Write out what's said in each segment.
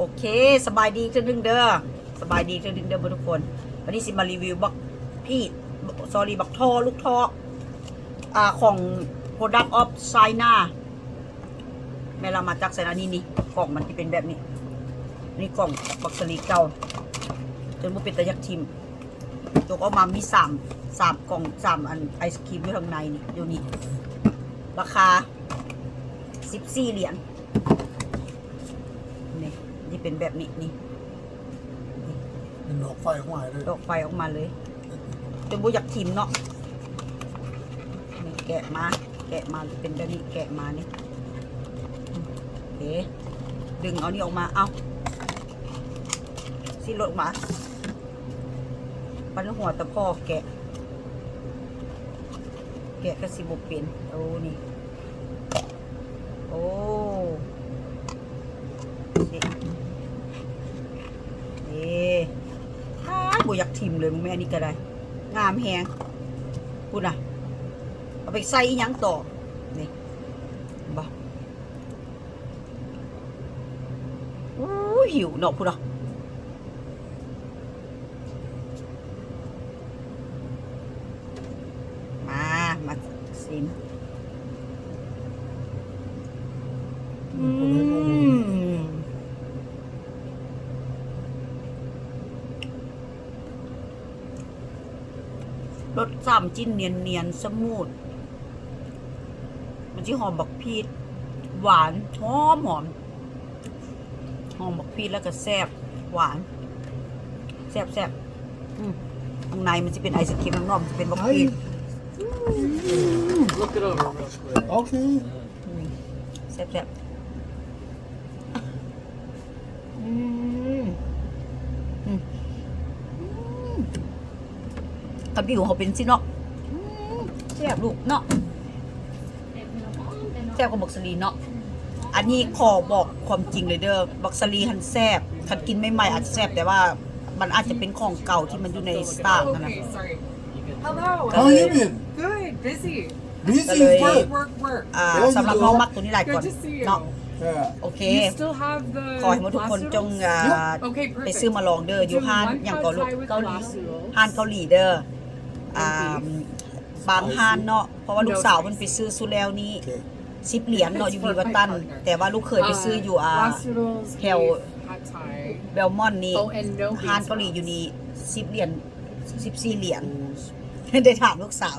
ໂອເຄ ສະບາຍດີເທື່ອໜຶ່ງເດີ ສະບາຍດີເທື່ອໜຶ່ງເດີເບິດທຸກຄົນ. ວັນນີ້ຊິມາຣີວິວບັກພີດ sorry ບັກທໍ່ ລູກທໍ່ ອ່າ ຂອງ Product of China ແມ່ນລະມາຈາກໄຊນາ. ນີ້ ນີ້ ກ່ອງມັນຊິເປັນແບບນີ້ ນີ້ກ່ອງບັກສາລີເກົ່າ ຈົນບໍ່ເປັນຕາຢາກຖິ້ມ. ຈົກອອກມາມີສາມ ສາມກ່ອງ ສາມອັນໄອສະຄຣີມຢູ່ຂ້າງໃນນີ້ ຢູ່ນີ້ ລາຄາສິບສີ່ຫຼຽນ. ນີ້ ຊິເປັນແບບນີ້ ນີ້ ເປັນດອກໄຟອອກມາເລີຍ ດອກໄຟອອກມາເລີຍ ຈົນບໍ່ຢາກຖິ້ມເນາະ. ນີ້ແກະມາ ແກະມາຈະເປັນແບບນີ້ ແກະມານີ້ ໂອເຄ ດຶງເອົານີ້ອອກມາ ເອົາ ຊິຫຼຸດອອກມາ ປັນຫົວຕະພໍ້ແກະ ແກະກະຊິບໍ່ເປັນ. ໂອ້ ນີ້ ໂອ້ ນີ້ ເອີ ອ້າຍ ບໍ່ຢາກຖິ້ມເລີຍ ແມ່ນີ້ກະໄດ້ ງາມແຮງ ພຸ້ນນະ ເອົາໄປໃສ່ອີ່ຫຍັງຕໍ່ ນີ້ ເຫັນບໍ່? ອູ້ຍ ຫິວເນາະ ພຸ້ນນະ. ມາ ມາຊີມ ອືມ ລົດສາມຊີ້ນນຽນໆ ສະມູດ ມັນຊິຫອມບັກພີດ ຫວານ ຫອມໆ ຫອມບັກພີດ ແລ້ວກະແຊບ ຫວານ ແຊບໆ. ອືມ ຂ້າງໃນມັນຊິເປັນໄອສະຄຣີມ ຂ້າງນອກມັນຊິເປັນບັກພີດ. ອືມ Look it over real quick. ໂອເຄ ອືມ ແຊບໆ. ອືມ ອືມ ອືມ ກັບຜິວເຮົາເປັນຊີ້ເນາະ. ອືມ ແຊບລູກເນາະ ແຊບກວ່າບັກສາລີເນາະ. ອັນນີ້ຂໍບອກຄວາມຈິງເລີຍເດີ ບັກສາລີຫັ້ນແຊບ ຄັນກິນໃໝ່ໆອາດຈະແຊບ ແຕ່ວ່າມັນອາດຈະເປັນຂອງເກົ່າທີ່ມັນຢູ່ໃນສະຕາກຫັ້ນນະ. Okay, sorry. Hello. How you been? Good, busy. Busy is good. Work, work. ອ່າ ສຳລັບນ້ອງມັກໂຕນີ້ຫຼາຍກວ່າເນາະ. ໂອເຄ ຂໍໃຫ້ໝົດທຸກຄົນຈົ່ງ ອ່າ ໄປຊື້ມາລອງເດີ ຢູ່ຮ້ານຫຍັງກໍລູກ ເກົາຫຼີ ຮ້ານເກົາຫຼີເດີ ອ່າ ບາງຮ້ານເນາະ ເພາະວ່າລູກສາວເພິ່ນໄປຊື້ຊຸດແລ້ວນີ້ສິບຫຼຽນເນາະ ຢູ່ Beaverton ແຕ່ວ່າລູກເຂີຍໄປຊື້ຢູ່ ອ່າ ແຖວ Belmont ນີ້ ຮ້ານເກົາຫຼີຢູ່ນີ້ສິບຫຼຽນ ສິບສີ່ຫຼຽນ. ໄດ້ຖາມລູກສາວ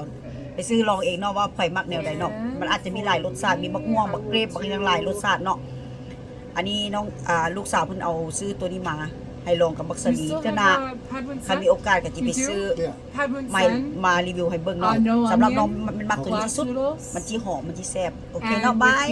ໄປຊື້ລອງເອງເນາະ ວ່າໃຜມັກແນວໃດເນາະ. ມັນອາດຈະມີຫຼາຍລົດຊາດ ມີບັກມ່ວງ ບັກເກຣບ ບັກຫຍັງ ຫຼາຍລົດຊາດເນາະ. ອັນນີ້ນ້ອງ ອ່າ ລູກສາວເພິ່ນເອົາຊື້ໂຕນີ້ມາໃຫ້ລອງກັບບັກສາລີ. ເທື່ອໜ້າ ຄັນມີໂອກາດກະຊິໄປຊື້ໃໝ່ ມາຣີວິວໃຫ້ເບິ່ງເນາະ. ສຳລັບນ້ອງມັນມັກໂຕນີ້ທີ່ສຸດ ມັນຊິຫອມ ມັນຊິແຊບ. ໂອເຄເນາະ ບາຍ.